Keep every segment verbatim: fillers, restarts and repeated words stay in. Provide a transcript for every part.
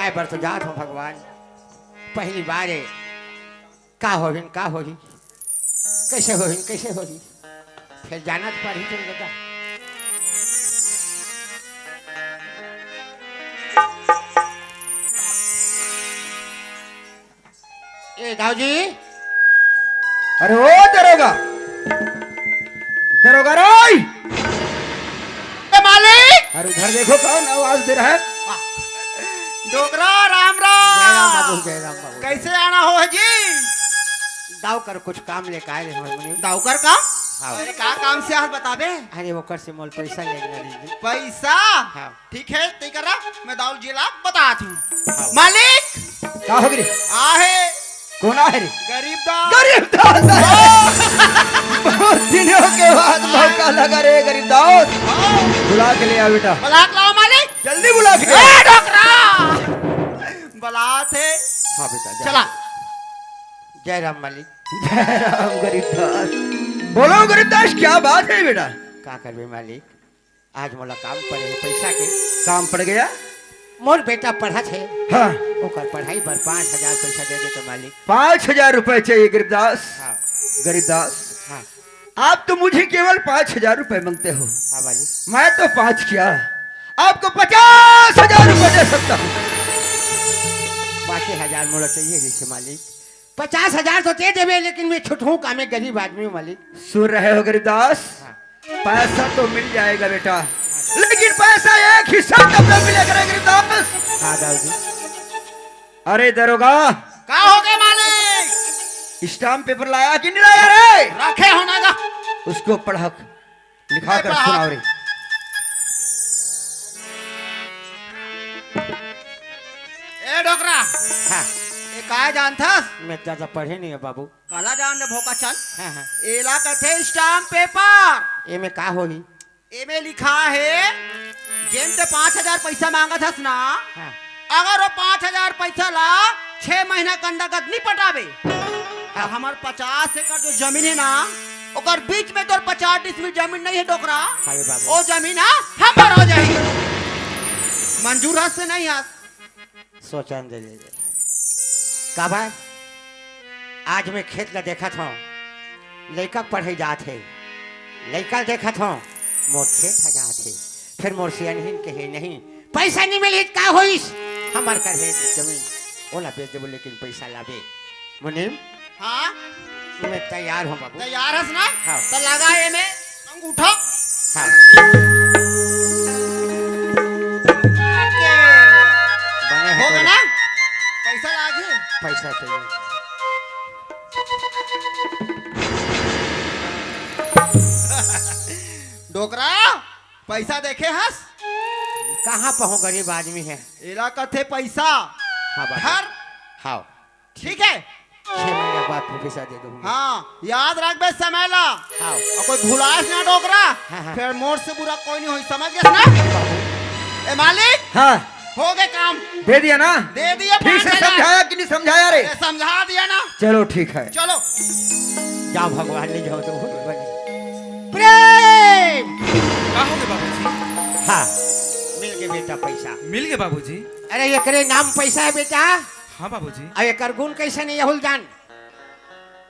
ए बर तो जात हूँ भगवान, पहली बार है। का होहिन, का होही, कैसे होहिन, कैसे होही, फिर जाना तो पड़ही चल दादा। ए दाऊ जी। अरे ओ दरोगा, दरोगा रे। ए मालिक। अरे उधर देखो कौन आवाज दे रहा है। डोकरा राम राम। जय राम बाबू, जय राम बाबू। कैसे आना हो जी? दाऊ कर कुछ काम लेके आए रहे हमारे मुनि। दाऊ कर काम? हाँ। अरे का काम से आज बताबे? अरे वो कर से मोल पैसा लेना दीजिए। पैसा? हाँ। ठीक है, तय करा, मैं दाऊ जी ला बतात हूँ। हाँ। मालिक। का हो गिरी? आहे। कोन आहे रे? गरीब दास। गरीब दास। हाँ। बहुत दिनों के बाद मौका लगा रे गरीब दास। हाँ। बुला के ले आ बेटा। बुला के लाओ मालिक। जल्दी बुला के ले आ। ए डोकरा। बुलात हे। हाँ बेटा, जा। चला। जय राम मालिक। जय राम गरीब दास। बोलो गरीब दास, क्या बात है बेटा? का करबे मालिक? आज मोला काम पड़े हे पैसा के। काम पड़ गया? मोर बेटा पढ़त हे। हाँ। ओकर पढ़ाई बर पाँच हजार पैसा दे दे तो मालिक। पाँच हजार रुपए चाहिए गरीबदास। हाँ। गरीबदास, हाँ। आप तो मुझे केवल पाँच हजार रुपए मांगते हो। हाँ मालिक। मैं तो पाँच क्या, आपको पचास हजार रुपए दे सकता हूँ। पाँचे हजार मोला चाहिए जैसे मालिक। पचास हजार तो दे देबे, लेकिन मैं छुटहूँ का, मैं गरीब आदमी हूँ मालिक। सुन रहे हो गरीबदास? हाँ। पैसा तो मिल जाएगा बेटा, लेकिन पैसा एक ही शर्त पे मिलेगा रे गरीबदास। हाँ दाऊ जी। अरे दरोगा। का हो गया मालिक? स्टाम्प पेपर लाया कि नहीं लाया रे? रखे हो ना गा। उसको पढ़क, लिखा कर सुनाओ रे। ए डोकरा। हाँ। ए काय जानथस? मैं ज्यादा पढ़े नहीं है बाबू। काला जान दे भोकाचन। हाँ, हाँ। एला कथे स्टाम्प पेपर। एमे का होही? एमे लिखा हे, जेन ते पाँच हजार पैसा मांगत हस ना, हाँ। अगर वो पाँच हजार पैसा ला छह महीना के अंतर्गत नहीं पटाबे, हाँ। तो हमर पचास एकड़ जो जमीन है ना, ओकर बीच में तोर पचास डिसमिल जमीन नहीं है डोकरा, अरे बाबू। वो जमीन हा हमर हो जाही। मंजूर हस से नहीं हस? सोचन दे ले। काबर? आज मैं खेत ला देखत हूँ, लइका पढ़े जात हे, लइका देखत हूँ, मोर खेत ह जात हे, फिर मोर सियनहिन कहे नहीं, पैसा नहीं मिली का होइस, हमर कर हे जमीन, ओला बेच देबो लेकिन पैसा लाबे। मुनीम, हाँ? मैं तैयार हूँ बाबू। तैयार हस ना? हाँ। तो लगा ये में अंगूठा। हाँ। बने हे होगा तो ना? पैसा लागे? पैसा चाहिए। डोकरा, पैसा देखे हस? कहाँ पहुँ गरीब आदमी है। एला कथे पैसा। हाँ बाबू। धर। हाँ। ठीक है। छह महीना बाद प्रोफेसर दे दूंगा। हाँ, याद रखबे समय ला। हाँ। और कोई भुलास ना डोकरा। हाँ, हाँ। फिर मोर से बुरा कोई नहीं होई, समझ गए ना? ए मालिक। हाँ। हो गए काम। दे दिया ना? दे दिया ठीक से पाँच हजार। समझाया कि नहीं समझाया रे? अरे समझा दिया ना। चलो ठीक है। चलो। जाओ भगवान ले जाओ तो बहुत बने। प्रेम। का हो गए बाबूजी? हाँ, मिल गए बेटा पैसा। मिल गए बाबूजी। अरे एकरे नाम पैसा है बेटा। हाँ बाबूजी। अब एकर गुण कैसे नहीं यहुल जान।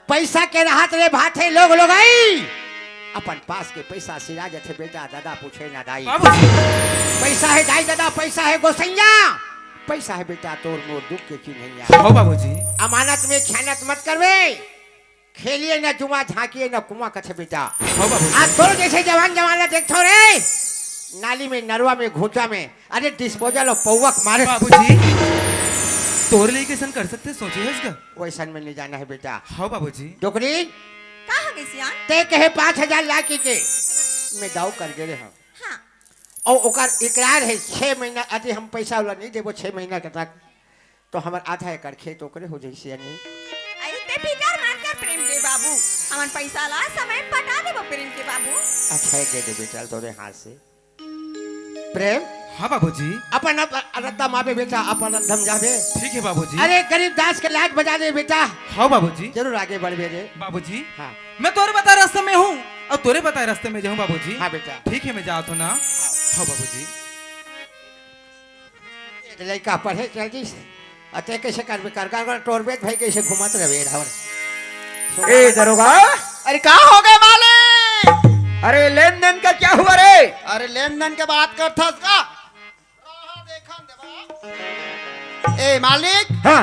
पैसा के रहत रे भाथे लोग लोगई। अपन पास के पैसा सिरा जथे बेटा, दादा पूछे ना दाई। बाबूजी। पैसा है दाई दादा, पैसा है गोसैया, पैसा है बेटा तोर मोर दुख के चिन्हैया। हो बाबूजी। अमानत में खयानत मत करवे। खेलिए ना जुआ, झांकिए ना कुआं कथे बेटा। हो बाबूजी। आज तोर जैसे जवान जवान ला देखथो रे, नाली में, नरवा में, घूंचा में, अरे डिस्पोजल और पौवक मारे। बाबूजी, तोर लिए कैसन कर सकते, सोचे हस गा? वैसन में नहीं जाना है बेटा। हाँ बाबूजी। डोकरी, का हो गई सियान? ते कहे पाँच हजार ला के, के मैं दाऊ कर गे रहे हूँ। हाँ। और ओकर इकरार है, छह महीना, अरे हम पैसा वाला नहीं देबो छह महीना के तक, तो हमर आधा एकड़ खेत ओकरे हो जाई सियानी। अरे ते फिकर मत कर प्रेम के बाबू, हमन पैसा ला समय में पटा देबो प्रेम के बाबू। अच्छा, ये दे दे बेटा तोरे हाथ से। प्रेम। हाँ बाबूजी। अपन अप-, रद्दा मावे बेटा, अपन रद्दम जावे। ठीक है बाबूजी। अरे गरीब दास के लाज बजा दे बेटा। हाँ बाबूजी। जरूर आगे बढ़बे रे। बाबूजी। हाँ। मैं तोरे बताए रास्ते में हूँ और तोरे बताए रास्ते में जाऊँ बाबूजी। हाँ बेटा। ठीक है, मैं जात हूँ ना। हाँ। हाँ बाबूजी। ए लइका पढ़े चल दिस, अउ तैं कइसे करबे? कर, कर, कर, टोरबे त भाई कइसे घूमत रहे रावण? ए दरोगा, अरे का हो गए मालिक? अरे लेन देन का क्या हुआ रे? अरे लेन देन के बात करथस का? ए मालिक, हाँ।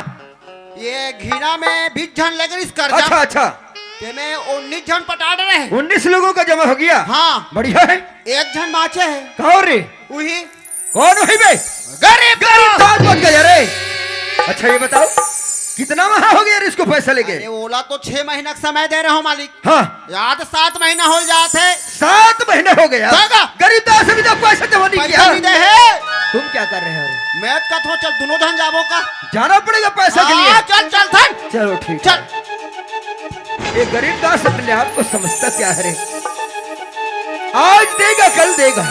ये घिना में बीस झन लग रहिस करजा। अच्छा, अच्छा। तेमे उन्नीस झन पटा डरे हे। उन्नीस लोगों का जमा हो गया? हाँ। बढ़िया है। एक झन बाँचे हे। कौन रे? उही। कौन वही बे? गरीब गरीब दास। दास बन गया रे। अच्छा ये बताओ, कितना माह हो गया रे इसको पैसा लेके? अरे ओला तो छह महीना का समय दे रहे हो मालिक। हाँ। यार, सात महीना हो जात हे। सात महीना हो गया। दादा। गरीब दास अभी तक पैसा जमा नहीं पैसा किया। नहीं दे हे। तुम क्या कर रहे हो रे? मैं तो कहत हूँ, चल, दोनों झन जाबो का। जाना पड़ेगा पैसा के लिए। हाँ, चल, चल, चल। चलो, ठीक चल। है। ये गरीब दास अपने आप को समझता क्या है रे? आज देगा, कल देगा,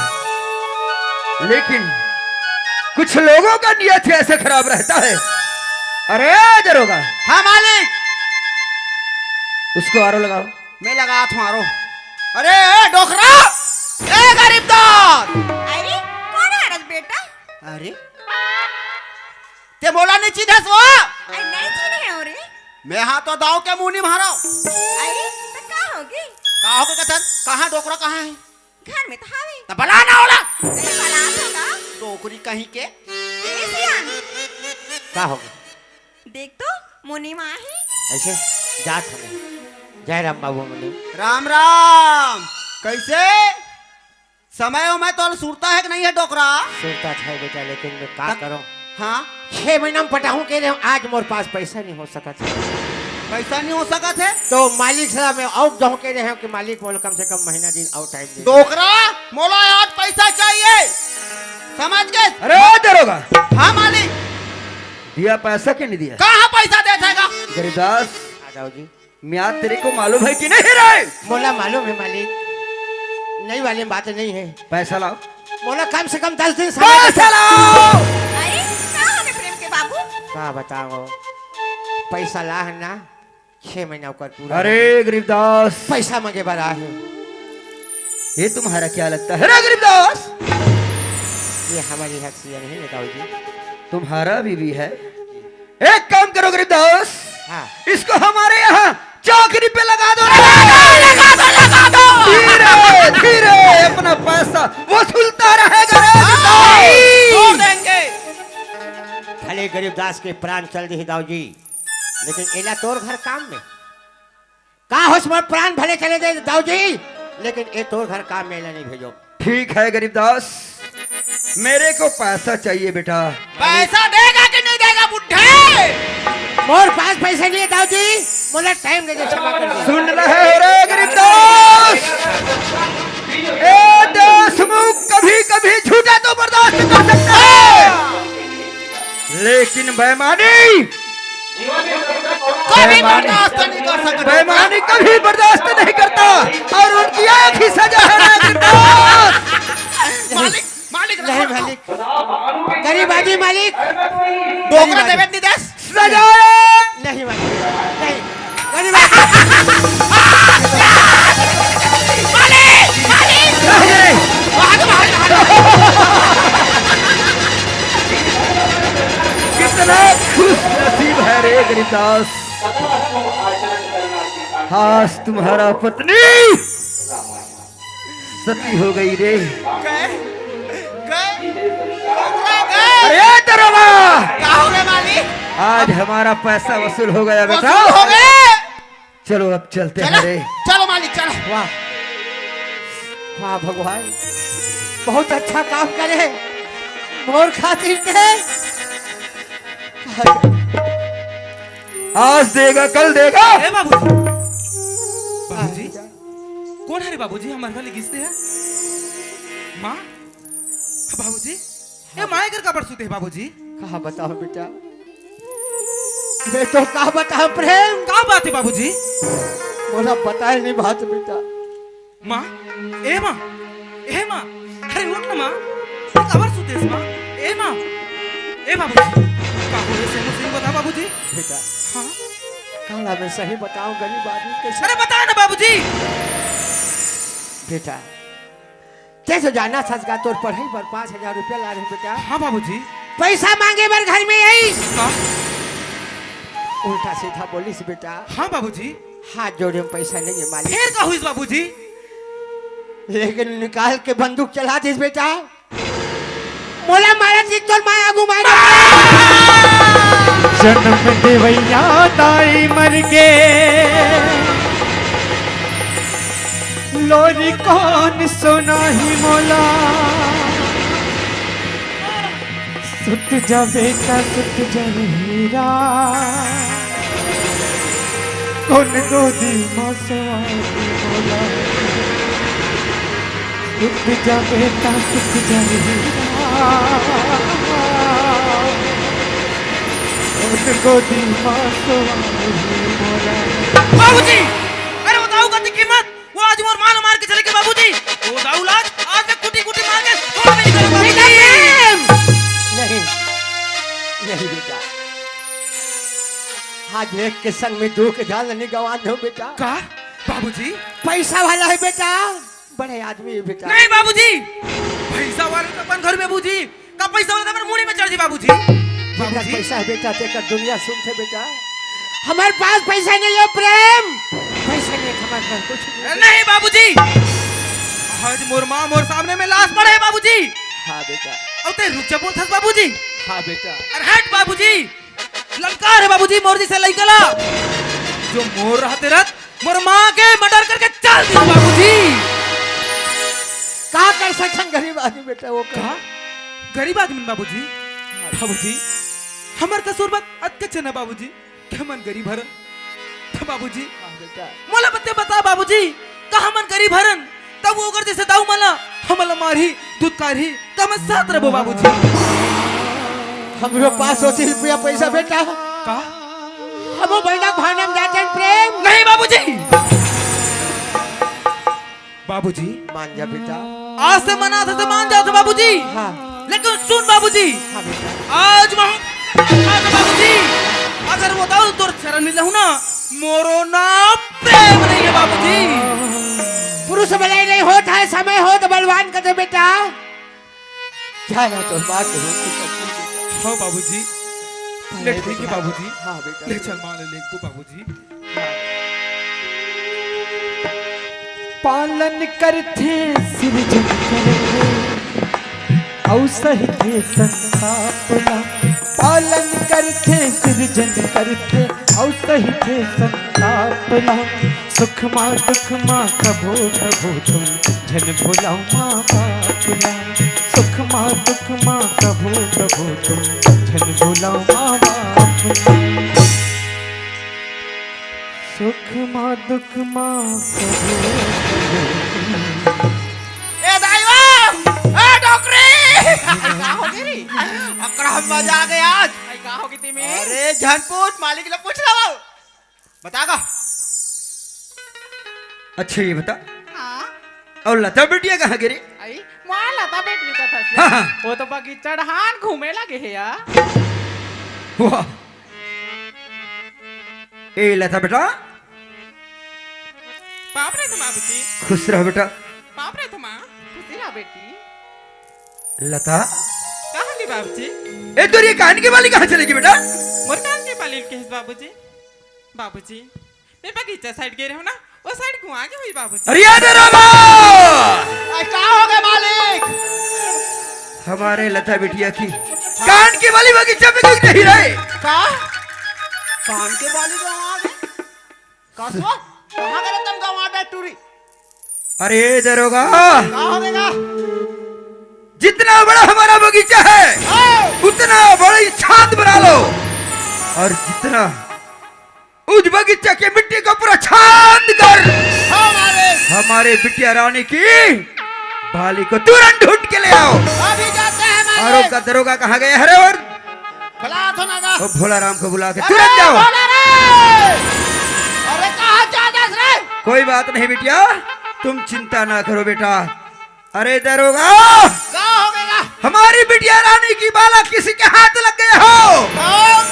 लेकिन कुछ लोगों का नियत ही ऐसे खराब रहता है। अरे दरोगा, हाँ मालिक। उसको आरो लगाओ। मैं लगात हूँ आरो। अरे ए डोकरा, ए गरीब दास। अरे कोन हरस बेटा? अरे ते मोला नहीं चिन्हस वो? अरे नहीं चिन्हे हो रे। मैं हाँ तो दाव के मुनी मारो। अरे तो का होगे? का होगे कथन? कहाँ डोकरा कहाँ है? घर में तो हावे। तो बला ना ओला। अरे बला तो का? डोकरी कहीं के। ए सियान। का होगे? देख तो, मुनि माँ ही। ऐसे जात हमें। जय राम बाबू मुनि। राम राम। कैसे? समय उमय तोर सुरता है कि नहीं है डोकरा? सुरता है बेटा, लेकिन मैं का तब करूं? हाँ। छह महीना में पटाहूं कह रहे हो, आज मोर पास पैसा नहीं हो सकत है। पैसा नहीं हो सकत है? तो मालिक साहब मैं आउट जाऊं कह रहे हो कि मालिक मोला कम से कम महीना दिन और टाइम दे। डोकरा, मोला आज पैसा चाहिए। समझ गए? अरे दरोगा। हाँ मालिक। दिया पैसा कि नहीं दिया? कहाँ पैसा देथे गा? गरीबदास। आ जाओ जी। म्याद तेरे को मालूम है कि नहीं रे? मोला मालूम है मालिक, नहीं वाली बात नहीं है। पैसा लाओ। मोला कम से कम दस दिन समय दे। पैसा लाओ। अरे का होगे प्रेम के बाबू? का बताओ, पैसा ला है ना, छह महीना ओकर पूरा। अरे गरीबदास। पैसा मांगे बर आए हे। ये तुम्हारा क्या लगता है रे गरीबदास? ये हमारी हक से नहीं है दाऊ जी। तुम्हारा बीवी है। एक काम करो गरीबदास। हाँ। इसको हमारे यहाँ चाकरी पे लगा दो। लगा दो, लगा दो, लगा दो। धीरे धीरे अपना पैसा वसूलता रहेगा रे गरीबदास। छोड़ देंगे। भले गरीबदास के प्राण चल दिही दाऊ जी, लेकिन एला तोर घर काम में। का होस मोर प्राण भले चले दे दाऊ जी, लेकिन ए तोर घर काम में एला नहीं भेजो। ठीक है गरीबदास, मेरे को पैसा चाहिए बेटा। पैसा देगा कि नहीं देगा बुड्ढे? मोर पास पैसा नहीं है दाऊ जी, मोला टाइम दे दे, क्षमा कर दे। सुन रहे हो रे गरीबदास, ए देशमुख कभी कभी झूठा तो बर्दाश्त कर सकता है, लेकिन बेईमानी कभी बेईमानी, बर्दाश्त नहीं कर सकता। बेईमानी कभी बर्दाश्त नहीं करता। और उनकी एक ही सजा है ना, गरीबदास। मालिक, मालिक, नहीं रखो। मालिक, गरीब आदमी मालिक। डोकरा देवे नहीं दस। सजा है। नहीं मालिक, नहीं। गरीब आदमी। मालिक, मालिक। नहीं, नहीं। भाग, भाग, भाग। कितना खुश नसीब है रे गरीबदास। आज तुम्हारा पत्नी सती हो गई रे। गए? गए? डोकरा गए? अरे दरोगा! का हो गए मालिक? आज हमारा पैसा वसूल हो गया बेटा। वसूल हो गए? चलो अब चलते हैं चला? रे। चलो मालिक, चलो। वाह, वाह भगवान, बहुत अच्छा काम करे मोर खातिर ते। आज देगा, कल देगा। ए बाबूजी, बाबूजी, कोन हरे बाबूजी, हमर घर ले गिसते है? माँ, बाबूजी, ए माँ एकर काबर सुते है बाबूजी? का बताओ बेटा, मैं तो का बताओ प्रेम। का बात है बाबूजी? मोला बताए नहीं बात बेटा। माँ, ए माँ, ए माँ, अरे उठ ना माँ, तू काबर सुतेस माँ? ए माँ, ए बाबूजी, का होइस हे, सही बता बाबूजी। बेटा, हाँ? काला मैं सही बताऊं, गरीब आदमी कैसे? अरे बता ना बाबूजी। बेटा, ते तो जाना सच का, तोर पढ़ाई बर पाँच हजार रुपया ला रहे बेटा। हाँ बाबूजी। पैसा मांगे बर घर में आइस। का? उल्टा सीधा बोलिस बेटा। हाँ बाबूजी। हाथ जोड़े म पैसा नइ हे मालिक। फेर का होइस बाबूजी? लेकिन निकाल के बंदूक चला दिस बेटा। मोला मारत कि तोर माँ आगू मार। जनम देवइया दाई मर गे, लोरी कोन सुनाही मोला। सुत जा बेटा, सुत जा रे हीरा, कोन गोदी म सुवाही मोला। सुत जा बेटा, सुत जा रे हीरा, कोन गोदी म सुवाही मोला। बाबूजी, अरे बताओ कति कीमत। वो आज मोर माँ ल मार के चले गे बाबूजी। वो दाऊ ल आज, आज मैं कुटी कुटी मार के छोड़ भी नहीं करूँ बेटा बाबूजी। प्रेम! नहीं, नहीं बेटा। आज एक के संग में दो के जान नहीं गवा दो बेटा। का? बाबूजी? पैसा वाला हे बेटा, बड़े आदमी हे बेटा। नहीं बाबूजी, पैसा वाला तो अपन घर में बाबूजी। का पैसा वाला तो हमर मुड़ी में चढ़ जी बाबूजी। जेकर बाबूजी। पैसा हे बेटा, तेकर दुनिया सुनथे बेटा। हमर पास पैसा नहीं हे प्रेम, पैसा नहीं हे, हमर पास कुछ नहीं हे। नहीं बाबूजी, आज मोर माँ मोर सामने में लाश पड़े हे बाबूजी। हाँ बेटा। अउ ते रुक जा बोलथस बाबूजी। हाँ बेटा। अरे हट बाबूजी, ललकार हे बाबूजी मोर जइसे लइका ला, जो मोर रहते रहत मोर माँ के मर्डर करके चल दिस बाबूजी। का कर सकथन गरीब आदमी बेटा, वो कर। का? गरीब आदमी बाबूजी? बाबूजी, हमर कसूर बात अतके च न बाबूजी, कि हमन गरीब हरन। त बाबूजी, हाँ बेटा। मोला बते बता बाबूजी, का हमन गरीब हरन? तब वो अगर जइसे दाऊ मन ला, हमन ला मारही, दुतकारही, त हमन साथ रहबो बाबूजी। हमरो पास होती रुपया पैसा बेटा। का? हमो बलडा भांडा म जाथन प्रेम। नहीं बाबूजी। बाबूजी। मान जा बेटा। आज से मना थे तो मान जाओ थे बाबूजी। हाँ। लेकिन सुन बाबूजी। हाँ बेटा। आज मैं, आज बाबूजी, अगर वो दाऊ तोर चरण में रहूं ना, मोरो नाम प्रेम नहीं हे बाबूजी। पुरुष बलई नहीं होत हे, समय होत बलवान कथे बेटा। जा ना तो बात हो। हाँ बाबूजी। ले ठीक हे बाबूजी। हाँ बेटा। ले चल माँ ले लेगबो बाबूजी। पालन करथे, सिरजन करथे, अउ सहिथे संताप ला। पालन करथे, सिरजन करथे, अउ सहिथे संताप ला। सुख मा दुख मा कभो कभो तुम, झन भुलाव माँ बाप ला। सुख मा दुख मा कभो कभो तुम, झन भुलाव माँ बाप ला। सुख मा दुख मा कभो कभो। ए दाई ओ, ए डोकरी। का हो गे रे? अकरा मजा आ गे आज। अई का हो गे तेमे? अरे झन पूछ, मालिक ले पूछ ला वो। बता का। अच्छा ये बता। हाँ। अउ लता बिटिया कहाँ गे रे? अई, मोला लता बिटिया कथस। हाँ, हाँ। वो तो बगीचा डहान घूमे ला गे हे यार। वाह। ए लता बेटा। पाँव परत हँव बाबूजी। खुश रह बेटा। पाँव परत हँव। खुशी रह बेटी। लता। कहाँ गे बाबूजी? ए तोर ये कान के बाली कहाँ चले गे बेटा? मोर कान के बाली ल कहिस बाबूजी। बाबूजी, मैं बगीचा side गे रहेंव ना, ओ side गुआ गे होही बाबूजी। अरे याद है रामा। अरे का हो गे मालिक? हमारे लता बिटिया की कान के बाली बगीचा में क्यों नहीं रहे? का? कान के बाली गँवा गे? का सो? कहाँ गे रहे तम गँवा गे टूरी? अरे दरोगा, का हो गे गा? जितना बड़ा हमारा बगीचा है, हाँ। उतना बड़ी छांद बना लो, और जितना उस बगीचा के मिट्टी को पूरा छांद कर हाँ, मालिक। हमारे बिटिया रानी की बाली को तुरंत ढूंढ के ले आओ। अभी जाते हैं, मालिक। और उनका दरोगा कहाँ गया है रे? और बुला तो ना गा। वो भोला राम को बुला के अरे तुरंत जाओ। भोला रे! अरे कहाँ जात हस रे? कोई बात नहीं बिटिया, तुम चिंता ना करो बेटा। अरे दरोगा, का हो गे गा? हमारी बिटिया रानी की बाला किसी के हाथ लग गया हो, कौन?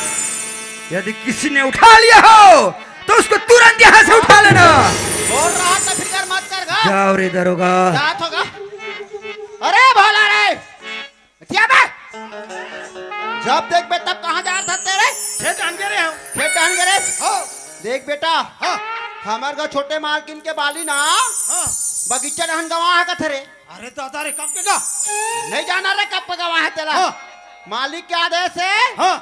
यदि किसी ने उठा लिया हो, तो उसको तुरंत यहाँ से उठा लेना। बोल रहा था, फिकर मत कर गा। जाओ रे दरोगा। जात हों गा। अरे भोला रे, क्या बे? तब देख बे, तब कहाँ जात हस तें रे? खेत डहन गे रेहेंव। खेत डहन गे रेहेस? हो। देख बेटा, हाँ। हमर घर छोटे मालकिन के बाली ना, हाँ। बगीचा डहन गंवा हे कथे रे। अरे दादा रे, कब के गा? नहीं जाना रे, कब के गंवा हे तेला। हाँ। मालिक के आदेश हे, हाँ।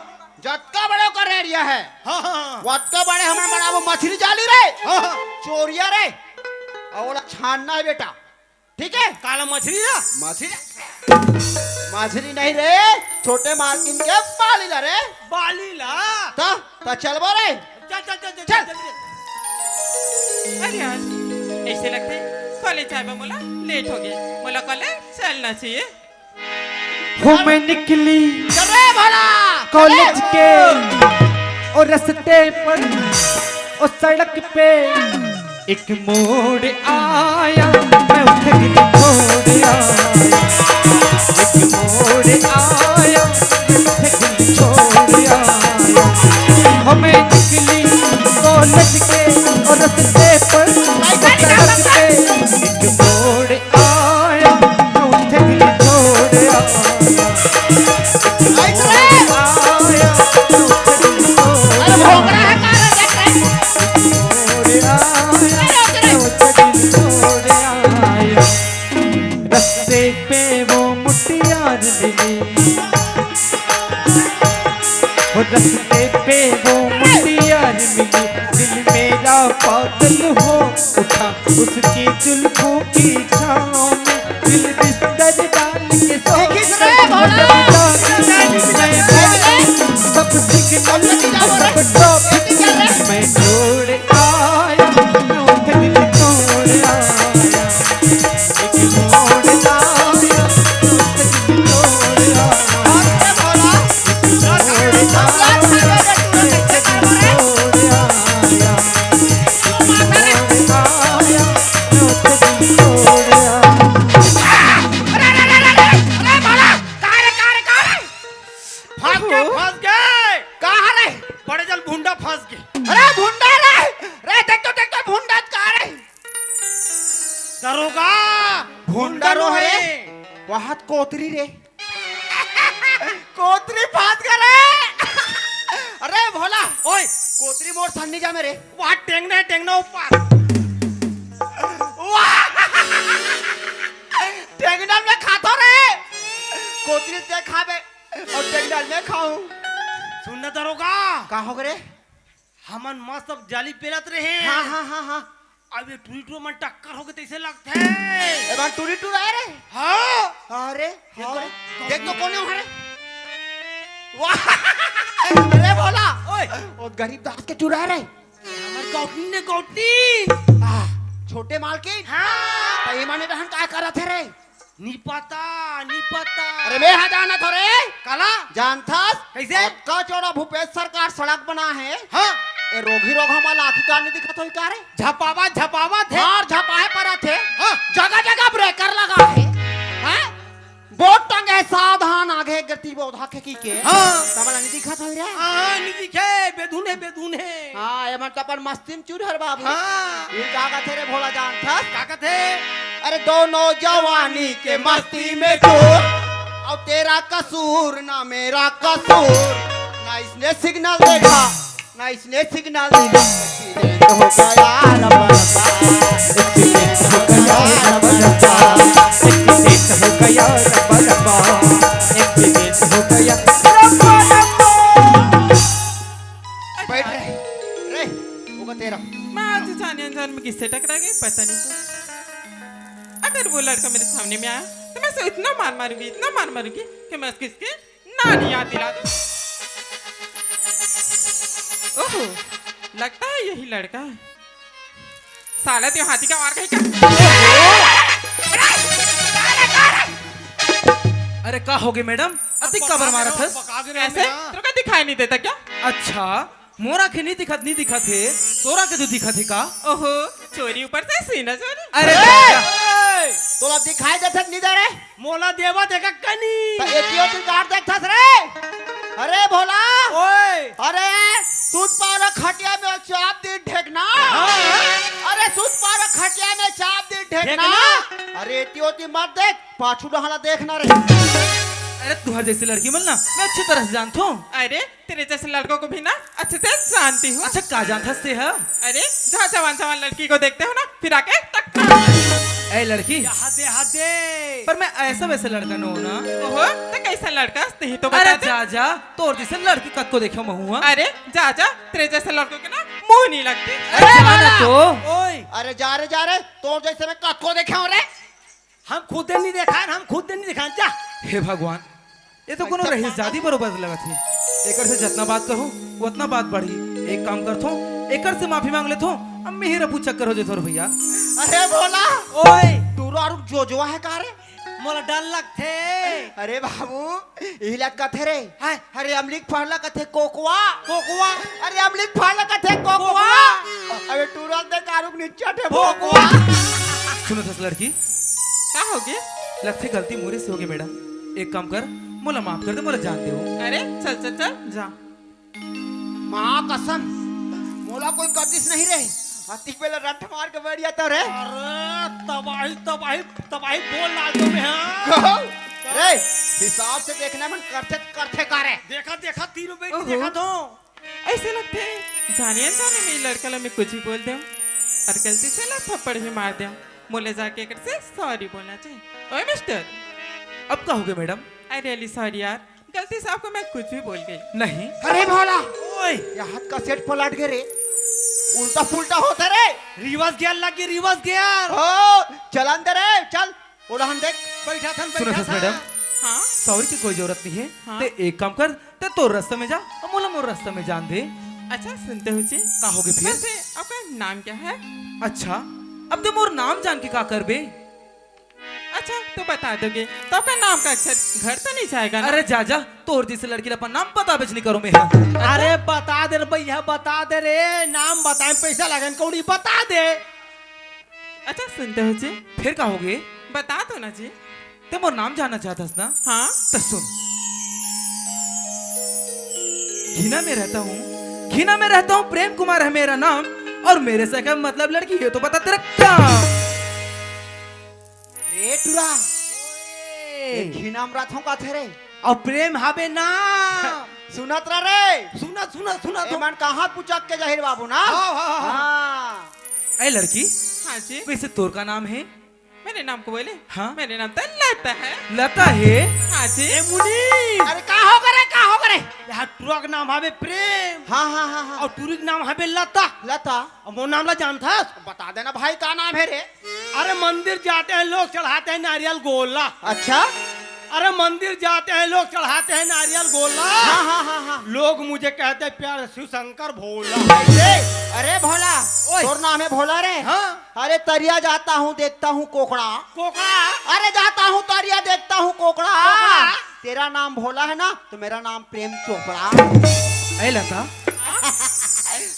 जतका बड़े ओकर area हे, हाँ, हाँ, हाँ। वतका बड़े हमन बनाबो मछरी जाली रे, हाँ, हाँ। चोरिया रे, अउ ओला छानना हे बेटा। ठीक है? काला मछरी ना? मछरी? मछरी नहीं रे, छोटे मालकिन के बाली ला रे। बाली ला? त, त चलबो रे। चल, चल, चल, चल, चल। चल, चल, चल। अरे यार, ऐसे लगथे कॉलेज जाए बर मोला लेट हो गया। मोला कॉलेज चलना चाहिए। हो मैं निकली चल रे भोला, चल रे। कॉलेज के और रस्ते पर और सड़क पे एक मोड़ आया, मैं उठे दिल छोड़ आया। एक मोड़ आया, मैं उठे दिल छोड़ आया। हमें निकली कॉलेज के और रस्ते पर, सड़क पे एक मोड़ आया, मैं उठे दिल छोड़ आया। एक मोड़ आया, मैं उठे दिल छोड़ अरे भोकड़ा है, कहाँ रे, देख रहे हैं? रस्ते पे वो मुटियार मिली, वो रस्ते पे वो मुटियार मिली, दिल मेरा पागल हो उठा उसकी जुल्फों की छाँव में। दिल बिस्तर डाल के सो देखिस रे भोला। सब सिग्नल, सब ट्रैफिक मैं छोड़ आया, मैं उठ दिल तोड़ आया। एक मोड़ आया, मैं उठ दिल तोड़ आया। एक मोड़ आया, मैं उठ दिल तोड़ आया। एक मोड़ आया, मैं उठ दिल तोड़ आया। अरे, अरे, अरे, अरे, अरे, अरे, भोला, कहाँ रे, कहाँ रे, कहाँ रे? फंस गे, ओहो। फंस गे। कहाँ रे? बड़े जन भुंडा फंस गे। अरे भुंडा रे, रे देख तो, देख तो भुंडा कहाँ रे? दरोगा, भुंडा भुंडा नो नो रे। रे। वहां कोतरी रे। कोतरी फंस गे रे। अरे भोला, ओए। कोतरी मोर संग नी जामे रे। वहां टेंगना हे, टेंगना ऊपर। वाह। टेंगना में खाथो रे। कोतरी ते खाबे। अउ टेंगना में खाहूं। सुन ना दरोगा। का हो गे रे? हमन मस्त अब जाली पेलत रहे। हाँ, हाँ, हाँ, हाँ। अब ये टूरी टूरा मन टक्कर होगे तइसे लगथे। ए, मन टूरी टूरा आय रे? हाँ। अरे, देख हाँ तो रे। कौन है वहाँ रे? वाह। अरे भोला। ओए। वो गरीब दास के टूरा आय रे। हमर गौटनी ने गौटनी। आ, छोटे मालकिन। हाँ। त ये माने रहन का करत हे रे? नी पता, नी पता। अरे मैं हा जानत हो रे। काला? जानथस? कैसे? अतका चौड़ा भूपेश सरकार सड़क बना हे। हाँ। ए रोगी रोग हमर लाठी का नी दिखत होई का रे? झपावा, झपावा थे। मार झपाए परत हे। हाँ। जगह जगह ब्रेकर लगा हे। हाँ? बोर्ड टंगे हे सावधान आगे गति बोधा के की के। हाँ। तमला नी दिखत होई रे? हाँ, नी दिखे, बेधुन हे, बेधुन हे। हाँ, ये मन तो अपन मस्ती में चूर हर बाबू। हाँ। ये का कथे रे भोला जानथस? का कथे? अरे दोनों जवानी के मस्ती में चूर, और तेरा कसूर ना मेरा कसूर, ना इसने सिग्नल देखा, ना इसने सिग्नल देखा। एक्सीडेंट हो गया रबर का, एक्सीडेंट हो गया रबर का, एक्सीडेंट हो गया रबर का, एक्सीडेंट हो गया रबर का। बैठ रे, रे, वो का तेरा। मैं आज जाने अनजान में किससे टकरा गई, पता नहीं था। अगर वो लड़का मेरे सामने में आया, तो मैं उसे इतना मार मारूंगी, इतना मार मारूंगी कि मैं उसकी, उसकी नानी याद दिला दूं। ओहो, लगता है यही लड़का है। साला, तें हाथी का मार खाही का? अरे, का हो गे मैडम? अतिक काबर मारत हस? कैसे? तेरे को दिखाई नहीं देता क्या? अच्छा, मोर आँखी नी दिखत, नी दिखत हे, तोर आँखी तो दिखत हे का? ओहो, चोरी ऊपर से सीना चोरी। अरे ए! दादा। तोला दिखाई देथे नी दे रे? मोला देवा देखा कनी। त एतियो तू गाड़ देखथस रे? अरे भोला। ओए। अरे, सूत पावला खटिया में चाप दी ढेकना। हाँ। अरे, सूत पावला खटिया में चाप दी ढेकना। ढेकना? अरे, एतियो ती मत देख, पाछू डहला देखना रे। अरे, तुहर जैसे लड़की मन ला मैं अच्छी तरह से जानथों। अरे, तेरे जैसे लड़कों को भी ना अच्छे से जानती हूँ। अच्छा, का जानथस ते ह? अरे, जहाँ जवान जवान लड़की को देखते हो ना, फिर आके टक्कर। ए लड़की, हदे हदे। पर मैं ऐसा वैसा लड़का नो ना। ओहो, त कैसा लड़का हस, तेही तो बता अरे दे। जा जा, तोर जैसे लड़की कतको देखे महूँ। अरे जा जा, तेरे जैसे लड़कों के ना मुँह नहीं लगती। अरे जा ना तो। ओए। अरे जा रे जा रे, तोर जैसे मैं कतको देखे हूँ रे। हम खुद नहीं देखा, हम खुद नहीं देखा, जा। हे भगवान, ये तो कोनो रहीस जादी बरोबर लगत हे। एकर से जतना बात कहूँ, उतना बात बढ़ी। एक काम करथों, एकर से माफी मांग लेथों। अब मेहर अबू चक्कर हो जथों रे भैया। अरे भोला, ओए। टूरा रुक जो जो है का रे? मोला डर लगथे। अरे बाबू, इही ला कथे रे। हाय। अरे अमली के फल ला कथे कोकवा। कोकवा। अरे अमली के फल ला कथे कोकवा। कोकवा। अबे टूरा ते कारुक निच्चट हे भोकवा। सुनथस लड़की। का होगे? लगथे गलती मोरे से होगे मैडम। एक काम कर, मोला माफ कर दे, मोला जान दे। अरे चल चल चल जा। माँ कसम, मोला कोई कतिस नहीं रे। अतिक बेला रंठ मार के बैठ जाता रे। अरे तबाही, तबाही, तबाही बोल डाल दो मैं, हाँ। रे, हिसाब से देखना मन करथे, करथे का रे? देखा, देखा, तीनों बेटी ओहो। देखा तो। ऐसे लगथे, जाने अनजाने में लड़का ला मैं कुछ भी बोल देंव और गलती से ला थप्पड़ ही मार देंव। मोला जाके एकर से sorry बोलना चाहिए। ओए मिस्टर। अब का होगे मैडम? I really sorry यार, गलती से आपको मैं कुछ भी बोल गई। नहीं। अरे भोला, ओए। ये हाथ का सेट पलट गए रे, उल्टा पुल्टा होता रे। Reverse gear लग गई, reverse gear। ओ, चलन दे रे, चल। ओला हम देख। बैठा थन, सुनो बैठा सस था। मैडम। हाँ? Sorry की कोई जरूरत नहीं है। हाँ? ते एक काम कर, ते तोर रास्ता में जा और मोला मोर रास्ता में जान दे। अच्छा, सुनते हो जी? का होगे फिर? वैसे आपका नाम क्या है? अच्छा, अब ते मोर नाम जान के का करबे? अच्छा, तो बता दोगे तो आपका नाम का अक्षर घट तो नहीं जाएगा ना? अरे जा जा, तोर जैसे लड़की ला अपन नाम बताबेच नहीं करो मैं। अरे बता दे रे भैया, बता दे रे, नाम बताए में पैसा लगन कौड़ी, बता दे। अच्छा सुनते हो जी। फिर का होगे? बता दो ना जी। ते मोर नाम जानना चाहत हस ना? हाँ। तो सुन। घिना में रहता हूँ, घिना में रहता हूँ, प्रेम कुमार है मेरा नाम। और मेरे से क्या मतलब लड़की, ये तो बता तेरा काम। रे टुरा, ओए। ये घिना में रहत हूँ का थे रे? और प्रेम हाबे ना। सुनत रह रे। सुनत, सुनत, सुनत ए हो। मन कहाँ पुचक के जाहिर बाबू ना? हाँ, हाँ, हाँ, हाँ। हाँ। ए लड़की, हाँ जी। वैसे तोर का नाम है? मेरे नाम को बोले? हाँ। मेरे नाम तो लता है। लता है? हाँ जी। ए मुनीर। अरे का हो करे, का हो करे? यहाँ टुरा के नाम हाबे प्रेम। हाँ, हाँ, हाँ, हाँ। और टुरी के नाम हाबे लता। लता। अब वो नाम ला जानथस? बता देना भाई, का नाम है रे? अरे मंदिर जाते हैं लोग, चढ़ाते हैं नारियल गोला। अच्छा। अरे मंदिर जाते हैं लोग, चढ़ाते हैं नारियल गोला। हाँ, हाँ, हाँ, हाँ। लोग मुझे कहते हैं प्यार से शिव शंकर भोला। अरे, अरे भोला, ओए। तोर नाम है भोला रे? हाँ। अरे तरिया जाता हूँ, देखता हूँ कोकड़ा। कोकड़ा? अरे जाता हूँ तरिया, देखता हूँ कोकड़ा। कोकड़ा? तेरा नाम भोला है ना, तो मेरा नाम प्रेम चोपड़ा। ए लता,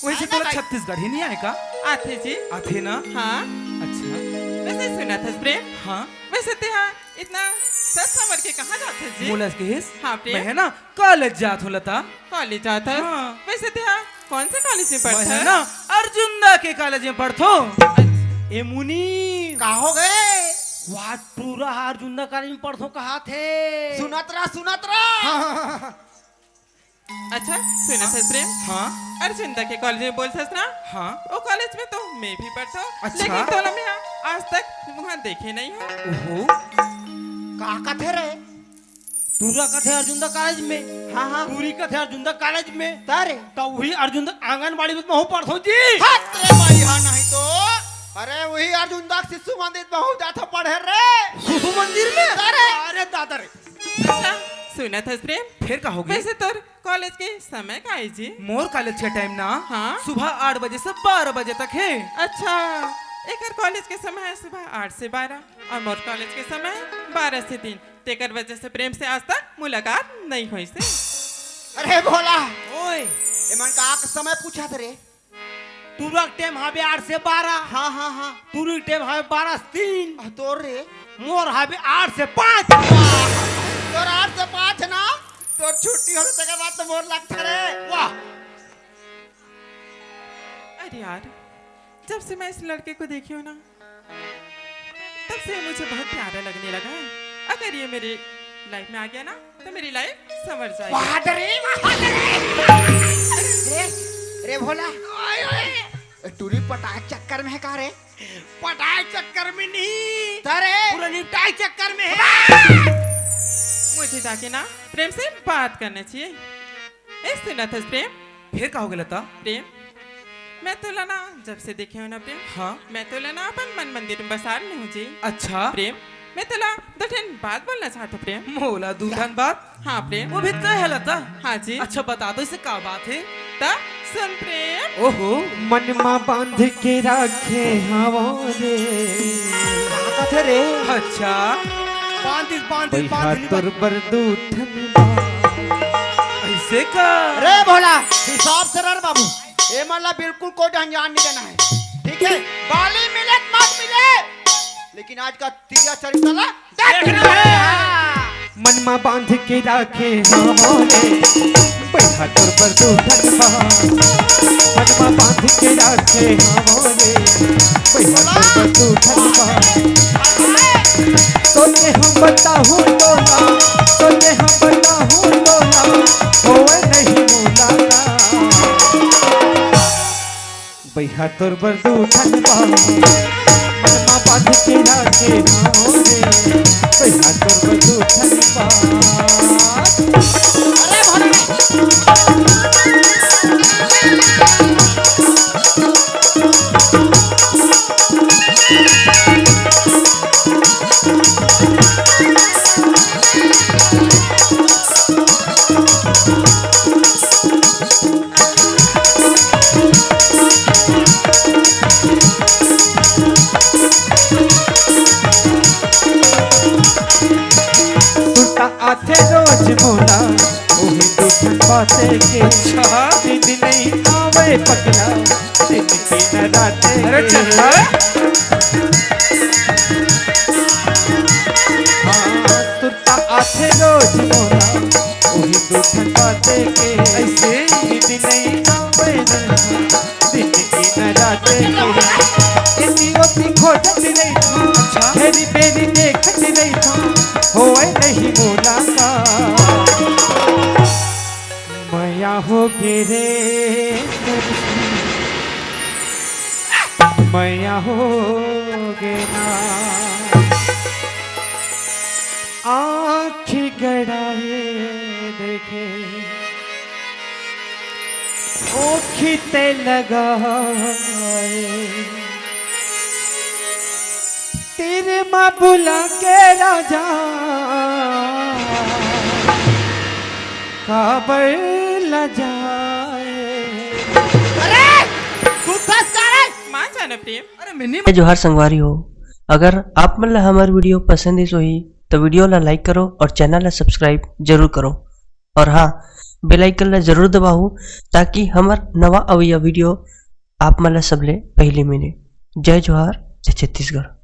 वैसे आना तोला भाई। छत्तीसगढ़ी नहीं आए का? आथे जी। आथे ना? हाँ। अच्छा। वैसे सुनत हस प्रेम? हाँ। वैसे तेहा इतना सज संवर के कहाँ जाथस जी? मोला कहिस? हाँ प्रेम। मैं है ना कॉलेज जात हूँ लता। कॉलेज जात हस? हाँ। वैसे तेहा कौन से कॉलेज में मैं पढ़थस? है ना अर्जुंदा के कॉलेज में पढ़थों। अच्छा। ए मुनीर। का हो गए? वाह टूरा अर्जुंदा कॉलेज में पढ़थों कहाथे। सुनत रह, सुनत रह। हाँ, हाँ, हाँ, हाँ। अच्छा, सुनत हस प्रेम? हाँ। अर्जुंदा के कॉलेज में बोलथस ना? हाँ। वो कॉलेज में तो मैं भी पढ़थों, अच्छा। लेकिन तोला मैं आज तक वहाँ देखे नहीं हूँ। ओहो। का कथे रे? टूरा कथे अर्जुंदा कॉलेज में। हाँ, हाँ। टूरी कथे अर्जुंदा कॉलेज में। तारे। तो वही अर्जुंदा आंगनबाड़ी में महूँ पढ़थों जी। हट रे भाई, हाँ नहीं तो। अरे वही अर्जुंदा शिशु मंदिर में महूँ जाथों पढ़े रे। शिशु मंदिर में? तारे। अरे दादा रे। अच्छा, सुनत हस प्रेम? फिर का हो गया? वैसे तोर कॉलेज के समय का है जी? मोर कॉलेज के टाइम ना हाँ? सुबह आठ बजे से बारह बजे तक है। अच्छा, एकर कॉलेज के समय है सुबह आठ से बारह और मोर कॉलेज के समय है बारह से तीन। तेकर वजह से प्रेम से आज तक मुलाकात नहीं होइसे। अरे भोला, ओए। एमन का समय पूछत रे? टूरा के टाइम हाबे आठ से बारह। हाँ, हाँ, हाँ। टूरी के टाइम हाबे बारह से तीन। आ, तोर रे? मोर हाबे आठ से पाँच। तोर आठ से पाँच ना, तोर छुट्टी होले तेकर बाद तो मोर लगथे रे। वाह। अरे यार, जब से मैं इस लड़के को देखी हूँ ना, तब से मुझे बहुत प्यारा लगने लगा है। अगर ये मेरे लाइफ में आ गया ना, तो मेरी लाइफ संवर जाएगी। वाह रे, वाह रे। रे, रे भोला, टूरी पटाए चक्कर में है का रे? पटाए चक्कर में नहीं, अरे पूरा निपटाए चक्कर में है। मुझे जाके ना प्रेम से बात करना चाहिए। ए सुनथस प्रेम, फिर का हो गया लता? प्रेम, मैं तोला ना जब से देखे हो ना प्रेम, हाँ। मैं तोला ना अपन मन मंदिर में बसा ले हो जी। अच्छा। प्रेम, मैं तोला दो ठन बात बोलना चाहत हो प्रेम। मोला दू ठन बात? हाँ प्रेम। वो भी तय है लता? हाँ जी। अच्छा बता तो, इसे का बात है? त सुन प्रेम। ओहो। मन मा बांध के राखे हवो रे। का कथे रे? अच्छा। बांधिस, बांधिस, बैहा बांधिस। तोर बर दू ठन बात। ऐसे का? रे भोला, हिसाब से रह बाबू। ए मन ला बिल्कुल कोई ढंग जान नहीं देना है। ठीक है? बाली मिले त मत मिले, लेकिन आज का तिरिया चरित्र ला देखना है। मन मा बांध के राखे हवो रे, बैहा तोर बर दू ठन बात। मन मा बांध के राखे हवो रे, बैहा तोर बर दू ठन बात। सोचे हम बताहूँ तोला, सोचे हम बताहूँ तोला, होए नहीं मुलाकात। बैहा तोर बर दू ठन बात, मन मा बांध के राखे हवो रे। बैहा तोर बर दू ठन बात। सुरता आथे रोज मोला, ओही दू ठन बाते के। अच्छा। नींद नहीं आवे पगला, दिन के न राते अरे के। चंदा। हाँ, सुरता आथे रोज मोला, ओही दू ठन बाते के। ऐसे? नींद नहीं आवे दिन दिन की न रात के। इतनी रोटी खोजत रही था, अच्छा। घेरी बेरी देखत रही था, होए नहीं मुलाकात। मया हो गे रे, मया हो गे ना। आँखी गड़ाए देखे, ओखी ते लगाए, तीर मा बुला के राजा, काबर लजाए। अरे, सुतस का रे? मान जाना प्रेम। अरे, मिनी जय जोहार संगवारी हो, अगर आप मन ला हमर video पसंद आइस होही, तो video ला like करो और channel ला subscribe जरूर करो। और हाँ, bell icon ला जरूर दबाओ, ताकि हमर नवा अवइया video आप मन ला सबले पहली मिले। जय जोहार, जय छत्तीसगढ़।